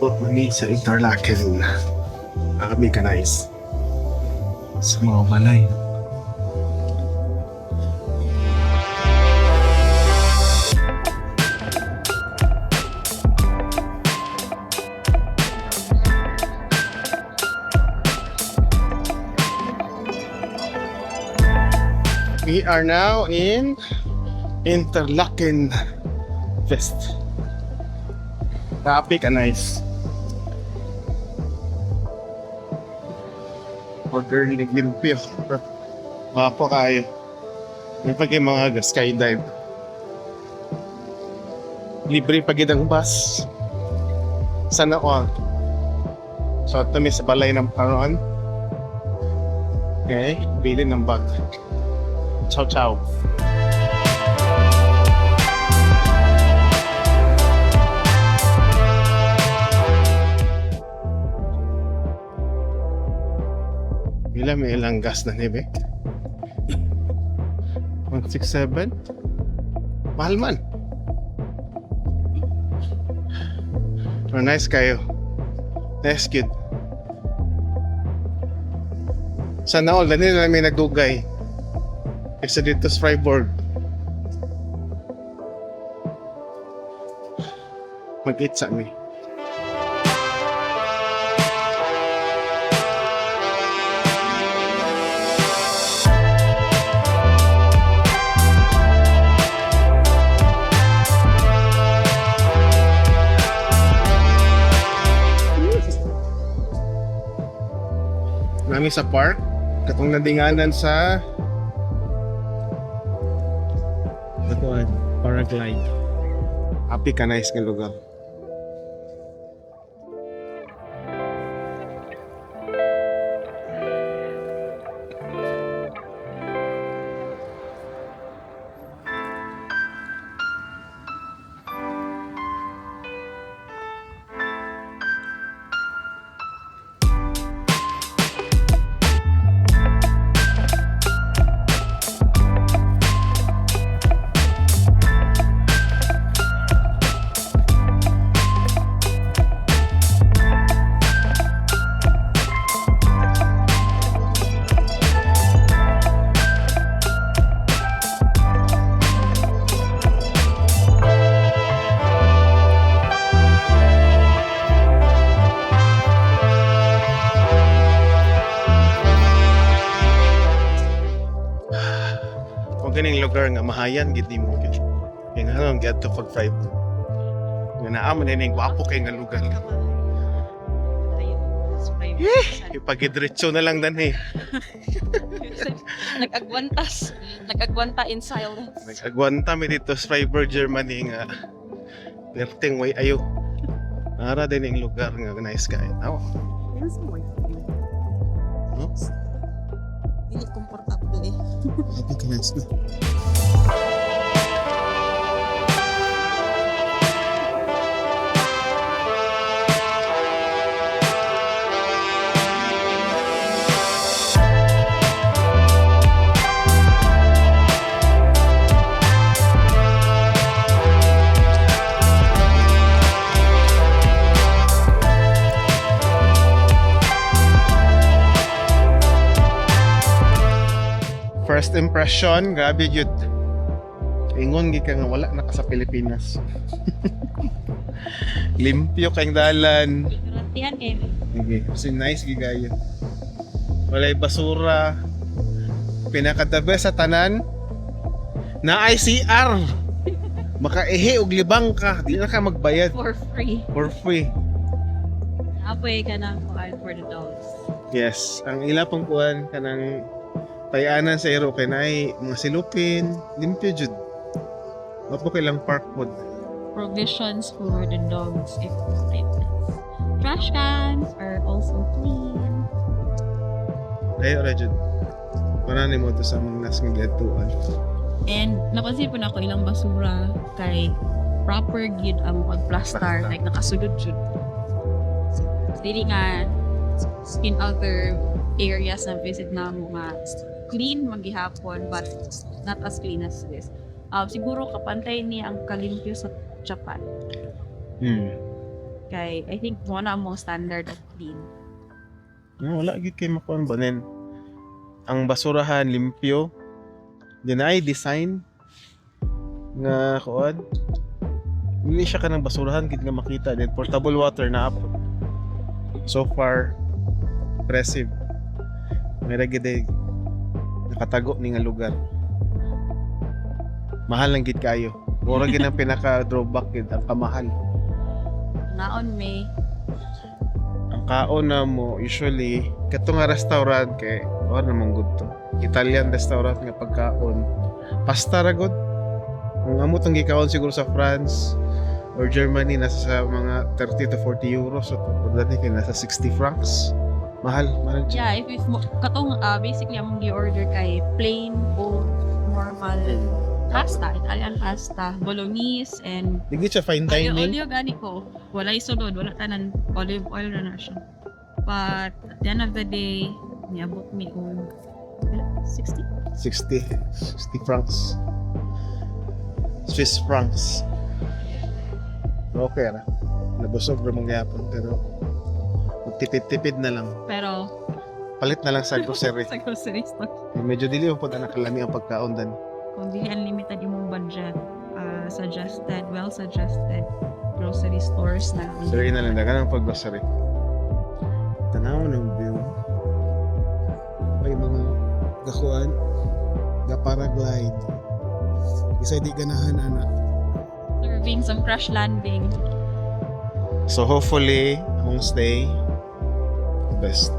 Abot na mi sa Interlaken. Grabe ka nice. Sa mga balay. We are now in Interlaken Fest. Grabe ka nice. Order ni Limpio. Wapo kayo. May pag yung mga skydive. Libre pag ang bus. Sana all. So, ito may sa balay ng Paron. Okay, bili ng bag. Ciao, ciao. Bila may ilang gas na nibe? 167? Mahal man. Pero nice kayo. Nice good. Sana all, dali na lang may nagdugay. Kaysa dito sa Freiburg. Mag-itsa mi. Nami sa park, katong nadinganan sa Kuan, paraglide. Happy ka nice nga lugar. Kung ganing lugar nga mahayan gid nimo gyud. Kay nga nang giadto pag Freiburg. Nga naa man ining gwapo kay nga lugar. Ipagidretso na lang danhi. Nag-agwantas. Nag-agwanta in silence. Nag-agwanta mi dito sa Freiburg, Germany nga perting way ayo. Nara din ang lugar nga nice kayo. Aw. No? Hindi komportable eh. Happy ka nice na. First impression, grabe jud. Ingon gi ka nga wala na ka sa Pilipinas. Limpyo kay dalan. Ignorantihan kayo. Sige, kasi nice gigayo. Walay basura. Pinaka the best sa tanan na ICR. Makaihi og libang ka, di na ka magbayad For free. for free. Apoy ka na for the dogs. Yes, ang ila pong kuan kanang tayanan sa iro kay naay mga silupin, limpyo jud. Wapo kay lang park pod. Provisions for the dogs if like trash cans are also clean. Layo ra jud. Para nimo to sa mga nas nga giadtuan. And napansin po na ako ilang basura kay proper gid ang pagplastar, Plastar. Like nakasulod jud. Dili nga in other areas na visit na mga clean magihapon but not as clean as this. Siguro kapantay ni ang kalimpyo sa Japan. Kay I think mo na among standard of clean. No, wala gyud kay makuan ba nen. Ang basurahan limpyo. Din ay design nga kuan. Hindi siya kanang basurahan gid nga makita, then portable water na apod. So far, impressive. May ra gid ay nakatago ni nga lugar. Mahal lang gid kayo. Mura gid ang pinaka drawback gid ang kamahal. Naon may Ang kaon na mo usually kato nga restaurant kay or namang good to. Italian restaurant nga pagkaon. Pasta ra gud. Kung amo tong gikaon siguro sa France or Germany, nasa sa mga 30 to 40 euros, so pagdating kay nasa 60 francs. Mahal, mahal siya. Yeah, if if mo, katong basically among gi-order kay plain o normal pasta, Italian pasta, bolognese and Hindi siya fine aglio dining. Olio gani ko. Walay sulod, wala tanan, olive oil na na siya. But at the end of the day, niabot mi og 60. 60 60 francs. Swiss francs. Okay ra. Nabusog ra mong gihapon pero magtipid-tipid na lang. Pero Palit na lang sa grocery. Sa grocery store. Eh, medyo dili mo pod na kalami ang pagkaon dan. Kung dili unlimited imong budget, suggested, well suggested grocery stores na. Grocery na lang, dagan ang pag-grocery. Tanaw ng view. May mga gakuan, ga paraglide. Isa di ganahan ana. Serving some crash landing. So hopefully, among stay the best.